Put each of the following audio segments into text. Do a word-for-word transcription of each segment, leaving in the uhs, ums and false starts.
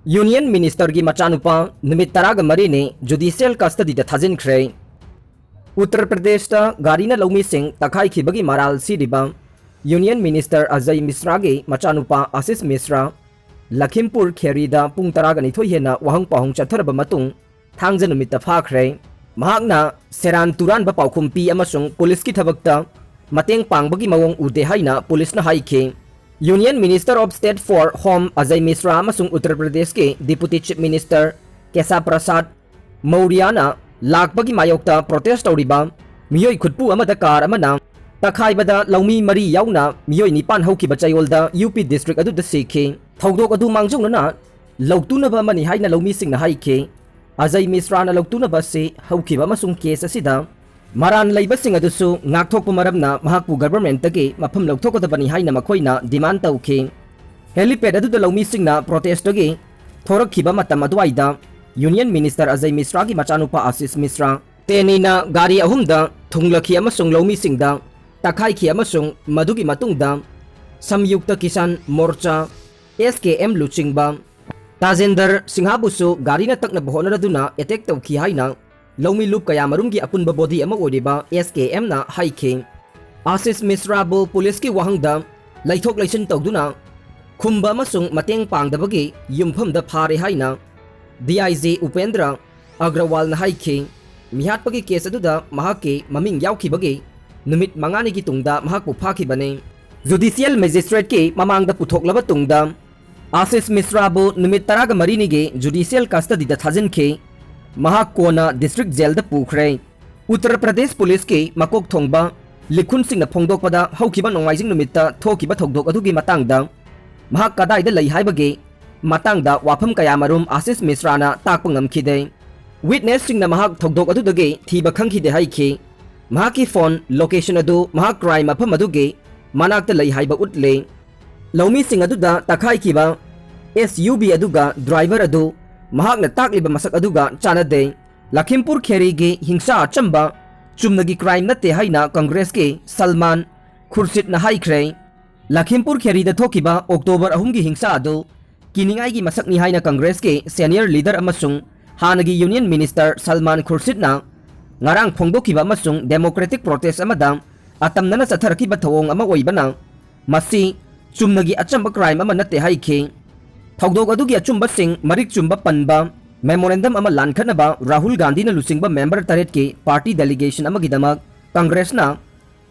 Union Ministerꯒꯤ ꯃꯆꯥꯅꯨꯄꯥ ꯅꯨꯃꯤꯠ ꯇꯔꯥꯒ ꯃꯔꯤꯅꯤ judicial custodyꯗ ꯊꯥꯖꯤꯟꯈ꯭ꯔꯦ꯫ ꯎꯠꯇꯔ ꯄ꯭ꯔꯗꯦꯁꯇ ꯒꯥꯔꯤꯅ ꯂꯧꯃꯤꯁꯤꯡ ꯇꯛꯈꯥꯏꯈꯤꯕꯒꯤ ꯃꯔꯥꯜ ꯁꯤꯔꯤꯕ Union Minister ꯑꯖꯌ ꯃꯤꯁ꯭ꯔꯥꯒꯤ ꯃꯆꯥꯅꯨꯄꯥ ꯑꯥꯁꯤꯁ ꯃꯤꯁ꯭ꯔꯥ ꯂꯈꯤꯝꯄꯨꯔ ꯈꯦꯔꯤꯗ ꯄꯨꯡ ꯇꯔꯥꯒ ꯅꯤꯊꯣꯏ ꯍꯦꯟꯅ ꯋꯥꯍꯪ ꯄꯥꯎꯍꯪ ꯆꯠꯊꯔꯕ ꯃꯇꯨꯡ ꯊꯥꯡꯖ ꯅꯨꯃꯤꯠꯇ ꯐꯥꯈ꯭ꯔꯦ꯫ ꯃꯍꯥꯛꯅ ꯁꯦꯔꯥꯟ ꯇꯨꯔꯥꯟꯕ ꯄꯥꯎꯈꯨꯝ ꯄꯤ ꯑꯃꯁꯨꯡ ꯄꯨꯂꯤꯁꯀꯤ ꯊꯕꯛꯇ ꯃꯇꯦꯡ ꯄꯥꯡꯕꯒꯤ ꯃꯑꯣꯡ ꯎꯗꯦ ꯍꯥꯏꯅ ꯄꯨꯂꯤꯁꯅ ꯍꯥꯏꯈꯤ꯫ Union Minister of State for Home Ajay ꯃꯤꯁ꯭ꯔꯥ ꯑꯃꯁꯨꯡ ꯎꯠꯇꯔ ꯄ꯭ꯔꯗꯦꯁꯀꯤ Deputy Chief Minister ꯀꯦꯁꯥ ꯄ꯭ꯔꯁꯥꯗ ꯃꯧꯔꯤꯌꯥꯅ ꯂꯥꯛꯄꯒꯤ ꯃꯥꯌꯣꯛꯇ protest ꯇꯧꯔꯤꯕ ꯃꯤꯑꯣꯏ ꯈꯨꯠꯄꯨ ꯑꯃꯗ ꯀꯥꯔ ꯑꯃꯅ ꯇꯛꯈꯥꯏꯕꯗ ꯂꯧꯃꯤ ꯃꯔꯤ ꯌꯥꯎꯅ ꯃꯤꯑꯣꯏ ꯅꯤꯄꯥꯟ ꯍꯧꯈꯤꯕ ꯆꯌꯣꯜꯗ ꯌꯨ ꯄꯤ district ꯑꯗꯨꯗ ꯁꯤꯈꯤ꯫ ꯊꯧꯗꯣꯛ ꯑꯗꯨ ꯃꯥꯡꯖꯧꯅꯅ ꯂꯧꯇꯨꯅꯕ ꯑꯃꯅꯤ ꯍꯥꯏꯅ ꯂꯧꯃꯤꯁꯤꯡꯅ ꯍꯥꯏꯈꯤ꯫ ꯑꯖꯌ ꯃꯤꯁ꯭ꯔꯥꯅ ꯂꯧꯇꯨꯅꯕ ꯑꯁꯤ ꯍꯧꯈꯤꯕ ꯑꯃꯁꯨꯡ case ꯑꯁꯤꯗ ꯃꯔꯥꯟ ꯂꯩꯕꯁꯤꯡ ꯑꯗꯨꯁꯨ ꯉꯥꯛꯊꯣꯛꯄ ꯃꯔꯝꯅ ꯃꯍꯥꯛꯄꯨ governmentꯇꯒꯤ ꯃꯐꯝ ꯂꯧꯊꯣꯛꯀꯗꯕꯅꯤ ꯍꯥꯏꯅ ꯃꯈꯣꯏꯅ demand ꯇꯧꯈꯤ꯫ Helipad ꯑꯗꯨꯗ ꯂꯧꯃꯤꯁꯤꯡꯅ protestꯇꯒꯤ ꯊꯣꯔꯛꯈꯤꯕ ꯃꯇꯝ ꯑꯗꯨꯋꯥꯏꯗ Union Minister ꯑꯖꯌ ꯃꯤꯁ꯭ꯔꯥꯒꯤ ꯃꯆꯥꯅꯨꯄꯥ ꯑꯥꯁꯤꯁ ꯃꯤꯁ꯭ꯔꯥ ꯇꯦꯅꯤꯅ ꯒꯥꯔꯤ ꯑꯍꯨꯝꯗ ꯊꯨꯡꯂꯈꯤ ꯑꯃꯁꯨꯡ ꯂꯧꯃꯤꯁꯤꯡꯗ ꯇꯛꯈꯥꯏꯈꯤ ꯑꯃꯁꯨꯡ ꯃꯗꯨꯒꯤ ꯃꯇꯨꯡꯗ Samyukta Kisan ꯃꯣꯔꯆꯥ, S K M, ꯂꯨꯆꯤꯡꯕ ꯇꯥꯖꯦꯟꯗꯔ ꯁꯤꯡꯍꯕꯨꯁꯨ ꯒꯥꯔꯤꯅ ꯇꯛꯅꯕ ꯍꯣꯠꯅꯔꯗꯨꯅ attack ꯇꯧꯈꯤ ꯍꯥꯏꯅ ꯂꯧꯃꯤ ꯂꯨꯞ ꯀꯌꯥꯃꯔꯨꯝꯒꯤ ꯑꯄꯨꯟꯕ body ꯑꯃ ꯑꯣꯏꯔꯤꯕ S K Mꯅ ꯍꯥꯏꯈꯤ꯫ ꯑꯥꯁꯤꯁ ꯃꯤꯁ꯭ꯔꯥꯕꯨ ꯄꯨꯂꯤꯁꯀꯤ ꯋꯥꯍꯪꯗ ꯂꯩꯊꯣꯛ ꯂꯩꯁꯤꯟ ꯇꯧꯗꯨꯅ ꯈꯨꯝꯕ ꯑꯃꯁꯨꯡ ꯃꯇꯦꯡ ꯄꯥꯡꯗꯕꯒꯤ ꯌꯨꯝꯐꯝꯗ ꯐꯥꯔꯦ ꯍꯥꯏꯅ D I G ꯎꯄꯦꯟꯗ꯭ꯔ ꯑꯒ꯭ꯔꯋꯥꯜꯅ ꯍꯥꯏꯈꯤ꯫ ꯃꯤꯍꯥꯠꯄꯒꯤ case ꯑꯗꯨꯗ ꯃꯍꯥꯛꯀꯤ ꯃꯃꯤꯡ ꯌꯥꯎꯈꯤꯕꯒꯤ ꯅꯨꯃꯤꯠ ꯃꯉꯥꯅꯤꯒꯤ ꯇꯨꯡꯗ ꯃꯍꯥꯛꯄꯨ ꯐꯥꯈꯤꯕꯅꯤ꯫ Judicial Magistrateꯀꯤ ꯃꯃꯥꯡꯗ ꯄꯨꯊꯣꯛꯂꯕ ꯇꯨꯡꯗ ꯑꯥꯁꯤꯁ ꯃꯤꯁ꯭ꯔꯥꯕꯨ ꯅꯨꯃꯤꯠ ꯇꯔꯥꯒ ꯃꯔꯤꯅꯤꯒꯤ judicial custodyꯗ ꯊꯥꯖꯤꯟꯈꯤ꯫ ꯃꯍꯥꯛ ꯀꯣꯟꯅ district jailꯗ ꯄꯨꯈ꯭ꯔꯦ꯫ ꯎꯠꯇꯔ ꯄ꯭ꯔꯗꯦꯁ ꯄꯨꯂꯤꯁꯀꯤ ꯃꯀꯣꯛ ꯊꯣꯡꯕ ꯂꯤꯈꯨꯟꯁꯤꯡꯅ ꯐꯣꯡꯗꯣꯛꯄꯗ ꯍꯧꯈꯤꯕ ꯅꯣꯡꯃꯥꯏꯖꯤꯡ ꯅꯨꯃꯤꯠꯇ ꯊꯣꯛꯈꯤꯕ ꯊꯧꯗꯣꯛ ꯑꯗꯨꯒꯤ ꯃꯇꯥꯡꯗ ꯃꯍꯥꯛ ꯀꯗꯥꯏꯗ ꯂꯩ ꯍꯥꯏꯕꯒꯤ ꯃꯇꯥꯡꯗ ꯋꯥꯐꯝ ꯀꯌꯥꯃꯔꯨꯝ ꯑꯥꯁꯤꯁ ꯃꯤꯁ꯭ꯔꯥꯅ ꯇꯥꯛꯄ ꯉꯝꯈꯤꯗꯦ꯫ Witnessꯁꯤꯡꯅ ꯃꯍꯥꯛ ꯊꯧꯗꯣꯛ ꯑꯗꯨꯗꯒꯤ ꯊꯤꯕ ꯈꯪꯈꯤꯗꯦ ꯍꯥꯏꯈꯤ꯫ ꯃꯍꯥꯛꯀꯤ phone location ꯑꯗꯨ ꯃꯍꯥꯛ crime ꯃꯐꯝ ꯑꯗꯨꯒꯤ ꯃꯅꯥꯛꯇ ꯂꯩ ꯍꯥꯏꯕ ꯎꯠꯂꯤ꯫ ꯂꯧꯃꯤꯁꯤꯡ ꯑꯗꯨꯗ ꯇꯛꯈꯥꯏꯈꯤꯕ S U V ꯑꯗꯨꯒ driver ꯑꯗꯨ ꯃꯍꯥꯛꯅ ꯇꯥꯛꯂꯤꯕ ꯃꯁꯛ ꯑꯗꯨꯒ ꯆꯥꯟꯅꯗꯦ꯫ ꯂꯈꯤꯝꯄꯨꯔ ꯈꯦꯔꯤꯒꯤ ꯍꯤꯡꯁꯥ ꯑꯆꯝꯕ ꯆꯨꯝꯅꯒꯤ crime ꯅꯠꯇꯦ ꯍꯥꯏꯅ ꯀꯪꯒ꯭ꯔꯦꯁꯀꯤ ꯁꯜꯃꯥꯟ ꯈꯨꯔꯁꯤꯠꯅ ꯍꯥꯏꯈ꯭ꯔꯦ꯫ ꯂꯈꯤꯝꯄꯨꯔ ꯈꯦꯔꯤꯗ ꯊꯣꯛꯈꯤꯕ October ꯑꯍꯨꯝꯒꯤ ꯍꯤꯡꯁꯥ ꯑꯗꯨ ꯀꯤꯅꯤꯡꯉꯥꯏꯒꯤ ꯃꯁꯛꯅꯤ ꯍꯥꯏꯅ ꯀꯪꯒ꯭ꯔꯦꯁꯀꯤ senior leader ꯑꯃꯁꯨꯡ ꯍꯥꯟꯅꯒꯤ Union Minister ꯁꯜꯃꯥꯟ ꯈꯨꯔꯁꯤꯗꯅ ꯉꯔꯥꯡ ꯐꯣꯡꯗꯣꯛꯈꯤꯕ ꯑꯃꯁꯨꯡ democratic protest ꯑꯃꯗ ꯑꯇꯝꯅꯅ ꯆꯠꯊꯔꯛꯈꯤꯕ ꯊꯧꯑꯣꯡ ꯑꯃ ꯑꯣꯏꯕꯅ ꯃꯁꯤ ꯆꯨꯝꯅꯒꯤ ꯑꯆꯝꯕ crime ꯑꯃ ꯅꯠꯇꯦ ꯍꯥꯏꯈꯤ꯫ ꯊꯧꯗꯣꯛ ꯑꯗꯨꯒꯤ ꯑꯆꯨꯝꯕꯁꯤꯡ ꯃꯔꯤꯛ ꯆꯨꯝꯕ ꯄꯟꯕ memorandum ꯑꯃ ꯂꯥꯟꯈꯠꯅꯕ ꯔꯥꯍꯨꯜ ꯒꯥꯟꯙꯤꯅ ꯂꯨꯆꯤꯡꯕ member ꯇꯔꯦꯠꯀꯤ party delegation ꯑꯃꯒꯤꯗꯃꯛ ꯀꯪꯒ꯭ꯔꯦꯁꯅ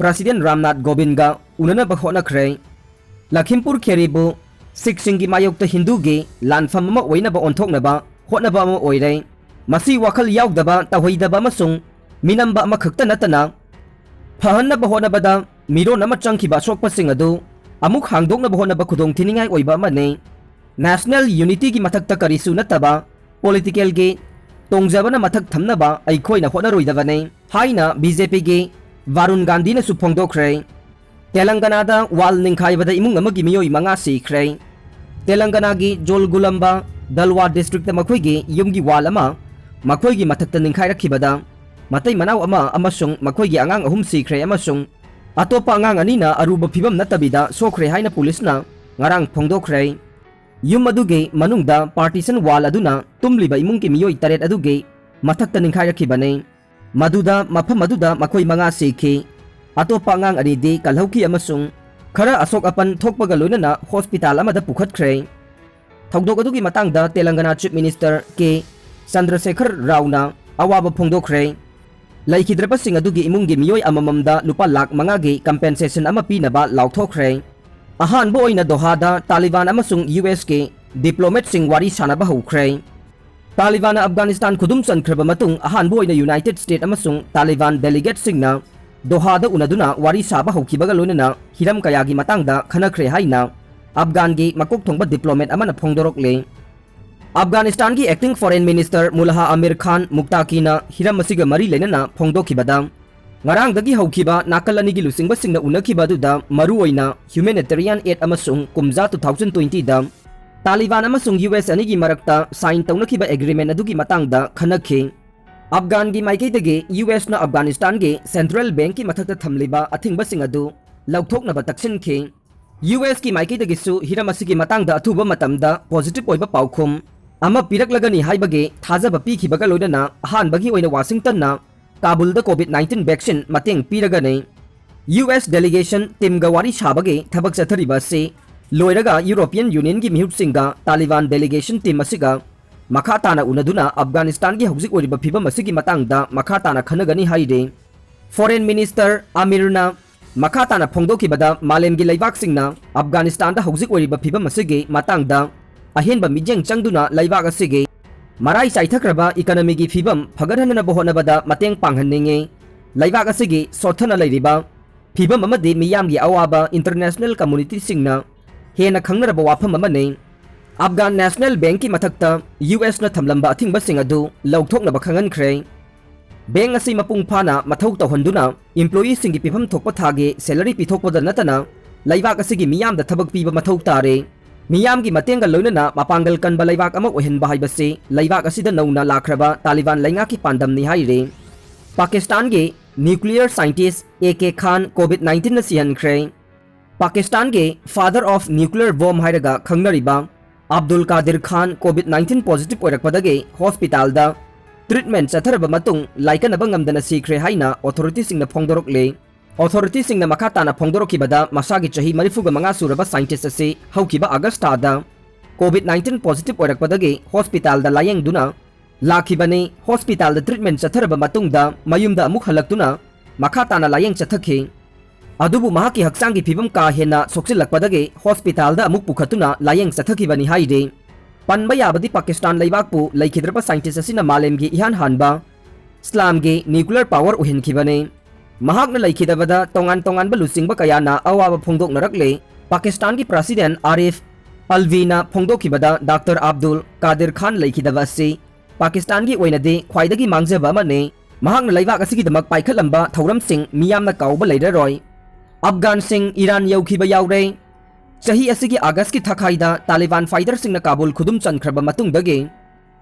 President ꯔꯥꯝꯅꯥꯊ ꯀꯣꯕꯤꯟꯗꯒ ꯎꯅꯅꯕ ꯍꯣꯠꯅꯈ꯭ꯔꯦ꯫ ꯂꯈꯤꯝꯄꯨꯔ ꯈꯦꯔꯤꯕꯨ ꯁꯤꯈꯁꯤꯡꯒꯤ ꯃꯥꯌꯣꯛꯇ ꯍꯤꯟꯗꯨꯒꯤ ꯂꯥꯟꯐꯝ ꯑꯃ ꯑꯣꯏꯅꯕ ꯑꯣꯟꯊꯣꯛꯅꯕ ꯍꯣꯠꯅꯕ ꯑꯃ ꯑꯣꯏꯔꯦ꯫ ꯃꯁꯤ ꯋꯥꯈꯜ ꯌꯥꯎꯗꯕ, ꯇꯧꯍꯩꯗꯕ ꯑꯃꯁꯨꯡ ꯃꯤꯅꯝꯕ ꯑꯃꯈꯛꯇ ꯅꯠꯇꯅ ꯐꯍꯟꯅꯕ ꯍꯣꯠꯅꯕꯗ ꯃꯤꯔꯣꯟ ꯑꯃ ꯆꯪꯈꯤꯕ ꯑꯁꯣꯛꯄꯁꯤꯡ ꯑꯗꯨ ꯑꯃꯨꯛ ꯍꯥꯡꯗꯣꯛꯅꯕ ꯍꯣꯠꯅꯕ ꯈꯨꯗꯣꯡꯊꯤꯅꯤꯡꯉꯥꯏ ꯑꯣꯏꯕ ꯑꯃꯅꯤ꯫ National unityꯒꯤ ꯃꯊꯛꯇ ꯀꯔꯤꯁꯨ ꯅꯠꯇꯕ politicalꯒꯤ ꯇꯣꯡꯖꯕꯅ ꯃꯊꯛ ꯊꯝꯅꯕ ꯑꯩꯈꯣꯏꯅ ꯍꯣꯠꯅꯔꯣꯏꯗꯕꯅꯤ ꯍꯥꯏꯅ BJPꯒꯤ ꯚꯥꯔꯨꯟ ꯒꯥꯟꯙꯤꯅꯁꯨ ꯐꯣꯡꯗꯣꯛꯈ꯭ꯔꯦ꯫ ꯇꯦꯂꯪꯒꯅꯥꯗ wall ꯅꯤꯡꯈꯥꯏꯕꯗ ꯏꯃꯨꯡ ꯑꯃꯒꯤ ꯃꯤꯑꯣꯏ ꯃꯉꯥ ꯁꯤꯈ꯭ꯔꯦ꯫ ꯇꯦꯂꯪꯒꯅꯥꯒꯤ ꯖꯣꯜꯒꯨꯂꯝꯕ ꯗꯜꯋꯥ districtꯇ ꯃꯈꯣꯏꯒꯤ ꯌꯨꯝꯒꯤ wall ꯑꯃ ꯃꯈꯣꯏꯒꯤ ꯃꯊꯛꯇ ꯅꯤꯡꯈꯥꯏꯔꯛꯈꯤꯕꯗ ꯃꯇꯩ ꯃꯅꯥꯎ ꯑꯃ ꯑꯃꯁꯨꯡ ꯃꯈꯣꯏꯒꯤ ꯑꯉꯥꯡ ꯑꯍꯨꯝ ꯁꯤꯈ꯭ꯔꯦ ꯑꯃꯁꯨꯡ ꯑꯇꯣꯞꯄ ꯑꯉꯥꯡ ꯑꯅꯤꯅ ꯑꯔꯨꯕ ꯐꯤꯚꯝ ꯅꯠꯇꯕꯤꯗ ꯁꯣꯛꯈ꯭ꯔꯦ ꯍꯥꯏꯅ ꯄꯨꯂꯤꯁꯅ ꯉꯔꯥꯡ ꯐꯣꯡꯗꯣꯛꯈ꯭ꯔꯦ꯫ ꯌꯨꯝ ꯑꯗꯨꯒꯤ ꯃꯅꯨꯡꯗ partition wall ꯑꯗꯨꯅ ꯇꯨꯝꯂꯤꯕ ꯏꯃꯨꯡꯒꯤ ꯃꯤꯑꯣꯏ ꯇꯔꯦꯠ ꯑꯗꯨꯒꯤ ꯃꯊꯛꯇ ꯅꯤꯡꯈꯥꯏꯔꯛꯈꯤꯕꯅꯤ꯫ ꯃꯗꯨꯗ ꯃꯐꯝ ꯑꯗꯨꯗ ꯃꯈꯣꯏ ꯃꯉꯥ ꯁꯤꯈꯤ꯫ ꯑꯇꯣꯞꯄ ꯑꯉꯥꯡ ꯑꯅꯤꯗꯤ ꯀꯜꯍꯧꯈꯤ ꯑꯃꯁꯨꯡ ꯈꯔ ꯑꯁꯣꯛ ꯑꯄꯟ ꯊꯣꯛꯄꯒ ꯂꯣꯏꯅꯅ hospital ꯑꯃꯗ ꯄꯨꯈꯠꯈ꯭ꯔꯦ꯫ ꯊꯧꯗꯣꯛ ꯑꯗꯨꯒꯤ ꯃꯇꯥꯡꯗ ꯇꯦꯂꯪꯒꯅꯥ Chief Minister ꯀꯦ ꯆꯟꯗ꯭ꯔꯁꯦꯈꯔ ꯔꯥꯎꯅ ꯑꯋꯥꯕ ꯐꯣꯡꯗꯣꯛꯈ꯭ꯔꯦ꯫ ꯂꯩꯈꯤꯗ꯭ꯔꯕꯁꯤꯡ ꯑꯗꯨꯒꯤ ꯏꯃꯨꯡꯒꯤ ꯃꯤꯑꯣꯏ ꯑꯃꯃꯝꯗ ꯂꯨꯄꯥ ꯂꯥꯈ ꯃꯉꯥꯒꯤ compensation ꯑꯃ ꯄꯤꯅꯕ ꯂꯥꯎꯊꯣꯛꯈ꯭ꯔꯦ꯫ ꯑꯍꯥꯟꯕ ꯑꯣꯏꯅ ꯗꯣꯍꯥꯗ ꯇꯥꯂꯤꯕꯥꯟ ꯑꯃꯁꯨꯡ USꯀꯤ diplomatꯁꯤꯡ ꯋꯥꯔꯤ ꯁꯥꯅꯕ ꯍꯧꯈ꯭ꯔꯦ꯫ ꯇꯥꯂꯤꯕꯥꯟꯅ ꯑꯐꯒꯥꯅꯤꯁꯇꯥꯟ ꯈꯨꯗꯨꯝ ꯆꯟꯈ꯭ꯔꯕ ꯃꯇꯨꯡ ꯑꯍꯥꯟꯕ ꯑꯣꯏꯅ United States ꯑꯃꯁꯨꯡ ꯇꯥꯂꯤꯕꯥꯟ delegateꯁꯤꯡꯅ ꯗꯣꯍꯥꯗ ꯎꯅꯗꯨꯅ ꯋꯥꯔꯤ ꯁꯥꯕ ꯍꯧꯈꯤꯕꯒ ꯂꯣꯏꯅꯅ ꯍꯤꯔꯝ ꯀꯌꯥꯒꯤ ꯃꯇꯥꯡꯗ ꯈꯟꯅꯈ꯭ꯔꯦ ꯍꯥꯏꯅ ꯑꯐꯒꯥꯟꯒꯤ ꯃꯀꯣꯛ ꯊꯣꯡꯕ diplomat ꯑꯃꯅ ꯐꯣꯡꯗꯣꯔꯛꯂꯤ꯫ ꯑꯐꯒꯥꯅꯤꯁꯇꯥꯟꯒꯤ acting foreign minister ꯃꯨꯂꯥꯍ ꯑꯃꯤꯔ ꯈꯥꯟ ꯃꯨꯛꯇꯥꯀꯤꯅ ꯍꯤꯔꯝ ꯑꯁꯤꯒ ꯃꯔꯤ ꯂꯩꯅꯅ ꯐꯣꯡꯗꯣꯛꯈꯤꯕꯗ, ꯉꯔꯥꯡꯗꯒꯤ ꯍꯧꯈꯤꯕ ꯅꯥꯀꯜ ꯑꯅꯤꯒꯤ ꯂꯨꯆꯤꯡꯕꯁꯤꯡꯅ ꯎꯅꯈꯤꯕ ꯑꯗꯨꯗ ꯃꯔꯨꯑꯣꯏꯅ humanitarian aid ꯑꯃꯁꯨꯡ ꯀꯨꯝꯖꯥ two thousand twentyꯗ ꯇꯥꯂꯤꯕꯥꯟ ꯑꯃꯁꯨꯡ US ꯑꯅꯤꯒꯤ ꯃꯔꯛꯇ sign ꯇꯧꯅꯈꯤꯕ agreement ꯑꯗꯨꯒꯤ ꯃꯇꯥꯡꯗ ꯈꯟꯅꯈꯤ꯫ ꯑꯐꯒꯥꯟꯒꯤ ꯃꯥꯏꯀꯩꯗꯒꯤ USꯅ ꯑꯐꯒꯥꯅꯤꯁꯇꯥꯟꯒꯤ central bankꯀꯤ ꯃꯊꯛꯇ ꯊꯝꯂꯤꯕ ꯑꯊꯤꯡꯕꯁꯤꯡ ꯑꯗꯨ ꯂꯧꯊꯣꯛꯅꯕ ꯇꯛꯁꯤꯟꯈꯤ꯫ ꯌꯨ ꯑꯦꯁꯀꯤ ꯃꯥꯏꯀꯩꯗꯒꯤꯁꯨ ꯍꯤꯔꯝ ꯑꯁꯤꯒꯤ ꯃꯇꯥꯡꯗ ꯑꯊꯨꯕ ꯃꯇꯝꯗ positive ꯑꯣꯏꯕ ꯄꯥꯎꯈꯨꯝ ꯑꯃ ꯄꯤꯔꯛꯂꯒꯅꯤ ꯍꯥꯏꯕꯒꯤ ꯊꯥꯖꯕ ꯄꯤꯈꯤꯕꯒ ꯂꯣꯏꯅꯅ ꯑꯍꯥꯟꯕꯒꯤ ꯑꯣꯏꯅ ꯋꯥꯁꯤꯡꯇꯟꯅ ꯀꯥꯕꯨꯜꯗ COVID nineteen vaccine ꯃꯇꯦꯡ ꯄꯤꯔꯒꯅꯤ꯫ ꯌꯨ ꯑꯦꯁ delegation teamꯒ ꯋꯥꯔꯤ ꯁꯥꯕꯒꯤ ꯊꯕꯛ ꯆꯠꯊꯔꯤꯕ ꯑꯁꯤ ꯂꯣꯏꯔꯒ European Unionꯒꯤ ꯃꯤꯍꯨꯠꯁꯤꯡꯒ ꯇꯥꯂꯤꯕꯥꯟ delegation team ꯑꯁꯤꯒ ꯃꯈꯥ ꯇꯥꯅ ꯎꯅꯗꯨꯅ ꯑꯐꯒꯥꯅꯤꯁꯇꯥꯟꯒꯤ ꯍꯧꯖꯤꯛ ꯑꯣꯏꯔꯤꯕ ꯐꯤꯕꯝ ꯑꯁꯤꯒꯤ ꯃꯇꯥꯡꯗ ꯃꯈꯥ ꯇꯥꯅ ꯈꯟꯅꯒꯅꯤ ꯍꯥꯏꯔꯤ꯫ Foreign Minister ꯑꯃꯤꯔꯅ ꯃꯈꯥ ꯇꯥꯅ ꯐꯣꯡꯗꯣꯛꯈꯤꯕꯗ, ꯃꯥꯂꯦꯝꯒꯤ ꯂꯩꯕꯥꯛꯁꯤꯡꯅ ꯑꯐꯒꯥꯅꯤꯁꯇꯥꯟꯗ ꯍꯧꯖꯤꯛ ꯑꯣꯏꯔꯤꯕ ꯐꯤꯕꯝ ꯑꯁꯤꯒꯤ ꯃꯇꯥꯡꯗ ꯑꯍꯦꯟꯕ ꯃꯤꯠꯌꯦꯡ ꯆꯪꯗꯨꯅ ꯂꯩꯕꯥꯛ ꯑꯁꯤꯒꯤ ꯃꯔꯥꯏ ꯆꯥꯏꯊꯈ꯭ꯔꯕ economyꯒꯤ ꯐꯤꯕꯝ ꯐꯒꯠꯍꯟꯅꯕ ꯍꯣꯠꯅꯕꯗ ꯃꯇꯦꯡ ꯄꯥꯡꯍꯟꯅꯤꯡꯏ꯫ ꯂꯩꯕꯥꯛ ꯑꯁꯤꯒꯤ ꯁꯣꯠꯊꯅ ꯂꯩꯔꯤꯕ ꯐꯤꯕꯝ ꯑꯃꯗꯤ ꯃꯤꯌꯥꯝꯒꯤ ꯑꯋꯥꯕ international communityꯁꯤꯡꯅ ꯍꯦꯟꯅ ꯈꯪꯅꯔꯕ ꯋꯥꯐꯝ ꯑꯃꯅꯤ꯫ ꯑꯐꯒꯥꯟ National Bankꯀꯤ ꯃꯊꯛꯇ ꯌꯨ ꯑꯦꯁꯅ ꯊꯝꯂꯝꯕ ꯑꯊꯤꯡꯕꯁꯤꯡ ꯑꯗꯨ ꯂꯧꯊꯣꯛꯅꯕ ꯈꯪꯍꯟꯈ꯭ꯔꯦ꯫ Bank ꯑꯁꯤ ꯃꯄꯨꯡ ꯐꯥꯅ ꯃꯊꯧ ꯇꯧꯍꯟꯗꯨꯅ employeeꯁꯤꯡꯒꯤ ꯄꯤꯐꯝ ꯊꯣꯛꯄ ꯊꯥꯒꯤ salary ꯄꯤꯊꯣꯛꯄꯗ ꯅꯠꯇꯅ ꯂꯩꯕꯥꯛ ꯑꯁꯤꯒꯤ ꯃꯤꯌꯥꯝꯗ ꯊꯕꯛ ꯄꯤꯕ ꯃꯊꯧ ꯇꯥꯔꯦ꯫ ꯃꯤꯌꯥꯝꯒꯤ ꯃꯇꯦꯡꯒ ꯂꯣꯏꯅꯅ ꯃꯄꯥꯡꯒꯜ ꯀꯟꯕ ꯂꯩꯕꯥꯛ ꯑꯃ ꯑꯣꯏꯍꯟꯕ ꯍꯥꯏꯕꯁꯤ ꯂꯩꯕꯥꯛ ꯑꯁꯤꯗ ꯅꯧꯅ ꯂꯥꯛꯈ꯭ꯔꯕ ꯇꯥꯂꯤꯕꯥꯟ ꯂꯩꯉꯥꯛꯀꯤ ꯄꯥꯟꯗꯝꯅꯤ ꯍꯥꯏꯔꯤ꯫ ꯄꯥꯀꯤꯁꯇꯥꯟꯒꯤ nuclear scientist A K Khan COVID nineteenꯅ ꯁꯤꯍꯟꯈ꯭ꯔꯦ꯫ ꯄꯥꯀꯤꯁꯇꯥꯟꯒꯤ father of nuclear bomb ꯍꯥꯏꯔꯒ ꯈꯪꯅꯔꯤꯕ ꯑꯕꯗꯨꯜ ꯀꯥꯗꯤꯔ ꯈꯥꯟ COVID nineteen positive ꯑꯣꯏꯔꯛꯄꯗꯒꯤ hospitalꯗ treatment ꯆꯠꯊꯔꯕ ꯃꯇꯨꯡ ꯂꯥꯏꯀꯠꯅꯕ ꯉꯝꯗꯅ ꯁꯤꯈ꯭ꯔꯦ ꯍꯥꯏꯅ authorityꯁꯤꯡꯅ ꯐꯣꯡꯗꯣꯔꯛꯂꯤ꯫ Authorityꯁꯤꯡꯅ ꯃꯈꯥ ꯇꯥꯅ ꯐꯣꯡꯗꯣꯔꯛꯈꯤꯕꯗ, ꯃꯁꯥꯒꯤ ꯆꯍꯤ ꯃꯔꯤꯐꯨꯒ ꯃꯉꯥ ꯁꯨꯔꯕ scientist ꯑꯁꯤ ꯍꯧꯈꯤꯕ August ꯊꯥꯗ COVID nineteen positive ꯑꯣꯏꯔꯛꯄꯗꯒꯤ hospitalꯗ ꯂꯥꯌꯦꯡꯗꯨꯅ ꯂꯥꯛꯈꯤꯕꯅꯤ꯫ Hospitalꯗ treatment ꯆꯠꯊꯔꯕ ꯃꯇꯨꯡꯗ ꯃꯌꯨꯝꯗ ꯑꯃꯨꯛ ꯍꯜꯂꯛꯇꯨꯅ ꯃꯈꯥ ꯇꯥꯅ ꯂꯥꯌꯦꯡ ꯆꯠꯊꯈꯤ꯫ ꯑꯗꯨꯕꯨ ꯃꯍꯥꯛꯀꯤ ꯍꯛꯆꯥꯡꯒꯤ ꯐꯤꯕꯝ ꯀꯥ ꯍꯦꯟꯅ ꯁꯣꯛꯆꯤꯜꯂꯛꯄꯗꯒꯤ hospitalꯗ ꯑꯃꯨꯛ ꯄꯨꯈꯠꯇꯨꯅ ꯂꯥꯌꯦꯡ ꯆꯠꯊꯈꯤꯕꯅꯤ ꯍꯥꯏꯔꯤ꯫ ꯄꯟꯕ ꯌꯥꯕꯗꯤ, ꯄꯥꯀꯤꯁꯇꯥꯟ ꯂꯩꯕꯥꯛꯄꯨ ꯂꯩꯈꯤꯗ꯭ꯔꯕ scientist ꯑꯁꯤꯅ ꯃꯥꯂꯦꯝꯒꯤ ꯏꯍꯥꯟ ꯍꯥꯟꯕ ꯏꯁꯂꯥꯝꯒꯤ nuclear power ꯑꯣꯏꯍꯟꯈꯤꯕꯅꯤ꯫ ꯃꯍꯥꯛꯅ ꯂꯩꯈꯤꯗꯕꯗ ꯇꯣꯉꯥꯟ ꯇꯣꯉꯥꯟꯕ ꯂꯨꯆꯤꯡꯕ ꯀꯌꯥꯅ ꯑꯋꯥꯕ ꯐꯣꯡꯗꯣꯛꯅꯔꯛꯂꯤ꯫ ꯄꯥꯀꯤꯁꯇꯥꯟꯒꯤ President ꯑꯥꯔꯤꯐ ꯑꯜꯚꯤꯅ ꯐꯣꯡꯗꯣꯛꯈꯤꯕꯗ, ꯗꯥꯛꯇꯔ ꯑꯕꯗꯨꯜ ꯀꯥꯗꯤꯔ ꯈꯥꯟ ꯂꯩꯈꯤꯗꯕ ꯑꯁꯤ ꯄꯥꯀꯤꯁꯇꯥꯟꯒꯤ ꯑꯣꯏꯅꯗꯤ ꯈ꯭ꯋꯥꯏꯗꯒꯤ ꯃꯥꯡꯖꯕ ꯑꯃꯅꯤ꯫ ꯃꯍꯥꯛꯅ ꯂꯩꯕꯥꯛ ꯑꯁꯤꯒꯤꯗꯃꯛ ꯄꯥꯏꯈꯠꯂꯝꯕ ꯊꯧꯔꯝꯁꯤꯡ ꯃꯤꯌꯥꯝꯅ ꯀꯥꯎꯕ ꯂꯩꯔꯔꯣꯏ꯫ ꯑꯐꯒꯥꯟꯁꯤꯡ ꯏꯔꯥꯟ ꯌꯧꯈꯤꯕ ꯌꯥꯎꯔꯦ꯫ ꯆꯍꯤ ꯑꯁꯤꯒꯤ Augustꯀꯤ ꯊꯥꯈꯥꯏꯗ ꯇꯥꯂꯤꯕꯥꯟ fighterꯁꯤꯡꯅ ꯀꯥꯕꯨꯜ ꯈꯨꯗꯨꯝ ꯆꯟꯈ꯭ꯔꯕ ꯃꯇꯨꯡꯗꯒꯤ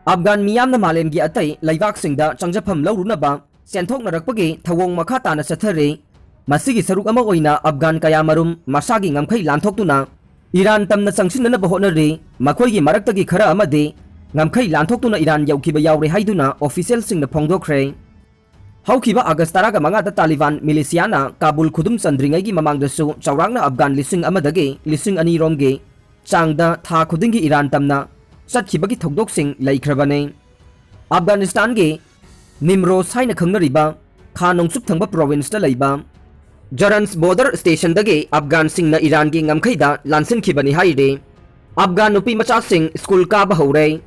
ꯑꯐꯒꯥꯟ ꯃꯤꯌꯥꯝꯅ ꯃꯥꯂꯦꯝꯒꯤ ꯑꯇꯩ ꯂꯩꯕꯥꯛꯁꯤꯡꯗ ꯆꯪꯖꯐꯝ ꯂꯧꯔꯨꯅꯕ ꯆꯦꯟꯊꯣꯛꯅꯔꯛꯄꯒꯤ ꯊꯧꯑꯣꯡ ꯃꯈꯥ ꯇꯥꯅ ꯆꯠꯊꯔꯤ꯫ ꯃꯁꯤꯒꯤ ꯁꯔꯨꯛ ꯑꯃ ꯑꯣꯏꯅ ꯑꯐꯒꯥꯟ ꯀꯌꯥꯃꯔꯨꯝ ꯃꯁꯥꯒꯤ ꯉꯝꯈꯩ ꯂꯥꯟꯊꯣꯛꯇꯨꯅ ꯏꯔꯥꯟ ꯇꯝꯅ ꯆꯪꯁꯤꯟꯅꯅꯕ ꯍꯣꯠꯅꯔꯤ꯫ ꯃꯈꯣꯏꯒꯤ ꯃꯔꯛꯇꯒꯤ ꯈꯔ ꯑꯃꯗꯤ ꯉꯝꯈꯩ ꯂꯥꯟꯊꯣꯛꯇꯨꯅ ꯏꯔꯥꯟ ꯌꯧꯈꯤꯕ ꯌꯥꯎꯔꯦ ꯍꯥꯏꯗꯨꯅ ꯑꯣꯐꯤꯁꯤꯌꯦꯜꯁꯤꯡꯅ ꯐꯣꯡꯗꯣꯛꯈ꯭ꯔꯦ꯫ ꯍꯧꯈꯤꯕ ꯑꯥꯒꯁ ꯇꯔꯥꯃꯉꯥꯗ ꯇꯥꯂꯤꯕꯥꯟ ꯃꯤꯂꯤꯁꯤꯌꯥꯅ ꯀꯥꯕꯨꯜ ꯈꯨꯗꯨꯝ ꯆꯟꯗ꯭ꯔꯤꯉꯩꯒꯤ ꯃꯃꯥꯡꯗꯁꯨ ꯆꯥꯎꯔꯥꯛꯅ ꯑꯐꯒꯥꯟ ꯂꯤꯁꯤꯡ ꯑꯃꯗꯒꯤ ꯂꯤꯁꯤꯡ ꯑꯅꯤ ꯔꯣꯝꯒꯤ ꯆꯥꯡꯗ ꯊꯥ ꯈꯨꯗꯤꯡꯒꯤ ꯏꯔꯥꯟ ꯇꯝꯅ ꯆꯠꯈꯤꯕꯒꯤ ꯊꯧꯗꯣꯛꯁꯤꯡ ꯂꯩꯈ꯭ꯔꯕꯅꯤ꯫ ꯑꯐꯒꯥꯅꯤꯁꯇꯥꯟꯒꯤ ꯅꯤꯝꯔꯣꯁ ꯍꯥꯏꯅ ꯈꯪꯅꯔꯤꯕ ꯈꯥ ꯅꯣꯡꯆꯨꯞ ꯊꯪꯕ ꯄ꯭ꯔꯣꯚꯤꯟꯁꯇ ꯂꯩꯕ ꯖꯔꯟꯁ ꯕꯣꯔꯗꯔ ꯁ꯭ꯇꯦꯁꯟꯗꯒꯤ ꯑꯐꯒꯥꯟꯁꯤꯡꯅ ꯏꯔꯥꯟꯒꯤ ꯉꯝꯈꯩꯗ ꯂꯥꯟꯁꯤꯟꯈꯤꯕꯅꯤ ꯍꯥꯏꯔꯤ꯫ ꯑꯐꯒꯥꯟ ꯅꯨꯄꯤ ꯃꯆꯥꯁꯤꯡ ꯁ꯭ꯀꯨꯜ ꯀꯥꯕ ꯍꯧꯔꯦ꯫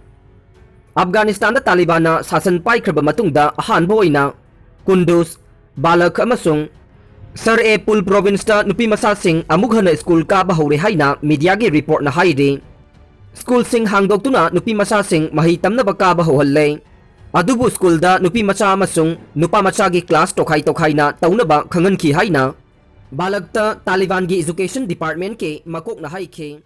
ꯑꯐꯒꯥꯅꯤꯁꯇꯥꯟꯗ ꯇꯥꯂꯤꯕꯥꯟꯅ ꯁꯥꯁꯟ ꯄꯥꯏꯈ꯭ꯔꯕ ꯃꯇꯨꯡꯗ ꯑꯍꯥꯟꯕ ꯑꯣꯏꯅ ꯀꯨꯟꯗꯨꯖ, ꯕꯥꯂꯈ ꯑꯃꯁꯨꯡ ꯁꯔ ꯑꯦ ꯄꯨꯜ ꯄ꯭ꯔꯣꯚꯤꯟꯁꯇ ꯅꯨꯄꯤ ꯃꯆꯥꯁꯤꯡ ꯑꯃꯨꯛ ꯍꯟꯅ ꯁ꯭ꯀꯨꯜ ꯀꯥꯕ ꯍꯧꯔꯦ ꯍꯥꯏꯅ ꯃꯤꯗꯤꯌꯥꯒꯤ ꯔꯤꯄꯣꯔꯠꯅ ꯍꯥꯏꯔꯤ꯫ ꯁ꯭ꯀꯨꯜꯁꯤꯡ ꯍꯥꯡꯗꯣꯛꯇꯨꯅ ꯅꯨꯄꯤ ꯃꯆꯥꯁꯤꯡ ꯃꯍꯩ ꯇꯝꯅꯕ ꯀꯥꯕ ꯍꯧꯍꯜꯂꯦ꯫ ꯑꯗꯨꯕꯨ ꯁ꯭ꯀꯨꯜꯗ ꯅꯨꯄꯤ ꯃꯆꯥ ꯑꯃꯁꯨꯡ ꯅꯨꯄꯥ ꯃꯆꯥꯒꯤ ꯀ꯭ꯂꯥꯁ ꯇꯣꯈꯥꯏ ꯇꯣꯈꯥꯏꯅ ꯇꯧꯅꯕ ꯈꯪꯍꯟꯈꯤ ꯍꯥꯏꯅ ꯕꯥꯂꯛꯇ ꯇꯥꯂꯤꯕꯥꯟꯒꯤ ꯏꯖꯨꯀꯦꯁꯟ ꯗꯤꯄꯥꯔꯠꯃꯦꯟꯠꯀꯤ ꯃꯀꯣꯛꯅ ꯍꯥꯏꯈꯤ꯫